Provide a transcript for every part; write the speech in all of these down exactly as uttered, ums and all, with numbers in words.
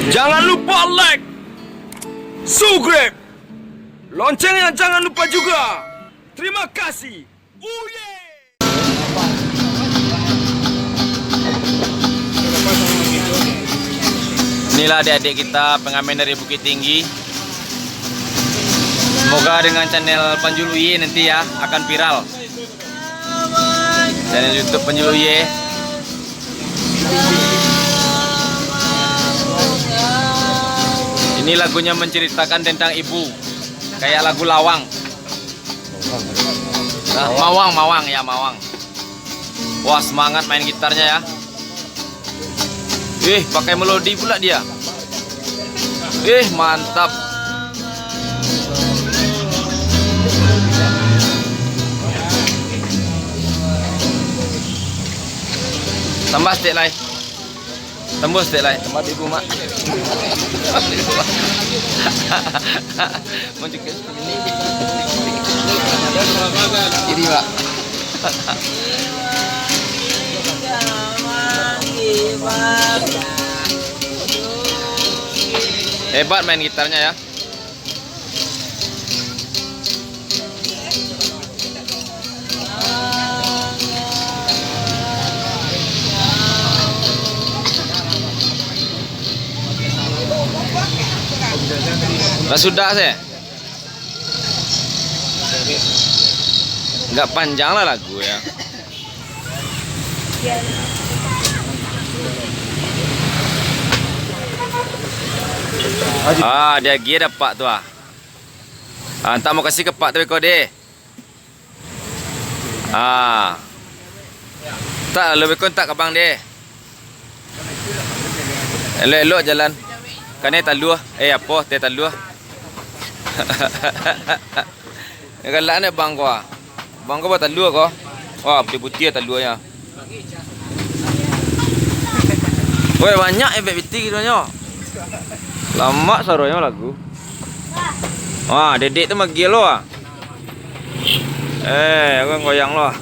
Jangan lupa like, subscribe, loncengnya jangan lupa juga. Terima kasih. Inilah adik-adik kita, pengamen dari Bukittinggi. Semoga dengan channel Panjul Uye nanti ya, akan viral. Channel YouTube Panjul Uye. Ini lagunya menceritakan tentang ibu, kayak lagu Lawang. Nah, Mawang, Mawang, ya, Mawang. Wah, semangat main gitarnya, ya. Ih, pakai melodi pula dia. Ih, mantap. Tambah stek lai. Tembus dek lai. Tempat ibu, Mak. Mau juga. Ini, Mak. Hebat main gitarnya, ya. Lah sudah sih. Nggak panjang lah lagu ya. Ah, dia agiah dapat tu ah. Ah, entah mau kasih ke pak tu beko deh. Ah. Tak, lalu beko tak kabang deh. Elok-elok jalan. Kanai talua. Eh, apo, teh talua. Galak ni bang ko ah. Bang ko batalua ko. Wah, putih-putih taluanyo. Woi, banyak efek biti gitu nyo. Lamak saronyo lagu. Wah, dedek tu magil lo ah. Eh, aku goyang lo ah.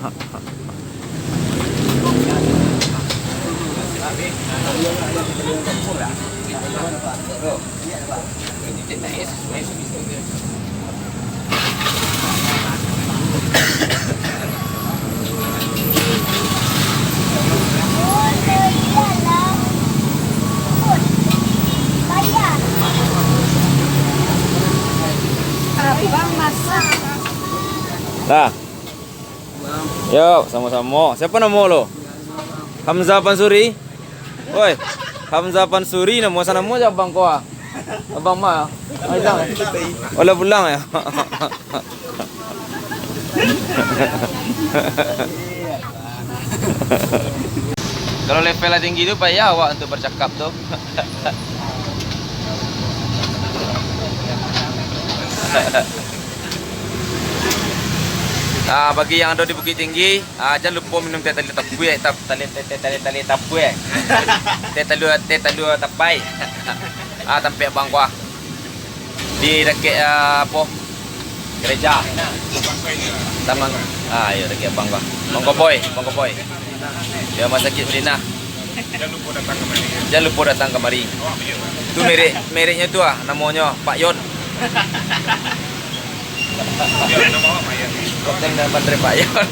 Abang masak. Lah. Yo, samo-samo. Siapa namo lo? Hamzah Pansuri. Woi, Hamzah Pansuri namo, sanamo aja abang ko ah. Abang mah. Ah, hilang. Walau pulang ya. Kalau level lah tinggi tu, payah awak untuk bercakap tu. Ah, bagi yang ada di Bukittinggi, ah, jangan lupa minum teh talia tapuai, tap-, talia, teh, teh, talia, talia tapuai. Teh talia, teh talia tapai. Ah, tampek abang ko ah. Di dakek, ah, apo? Gereja. Taman. Ah, iyo, dakek abang ko ah. Bang Koboy, Bang Koboy. Di rumah sakit Medina. Jangan lupa datang kamari. Jangan lupa datang kamari. Awak Pak Yon. Tu merek, mereknyo tu ah, namonyo Pak Yon. Yo, nama awak Pak Yon. Kapten dan Pantai Pak Yon.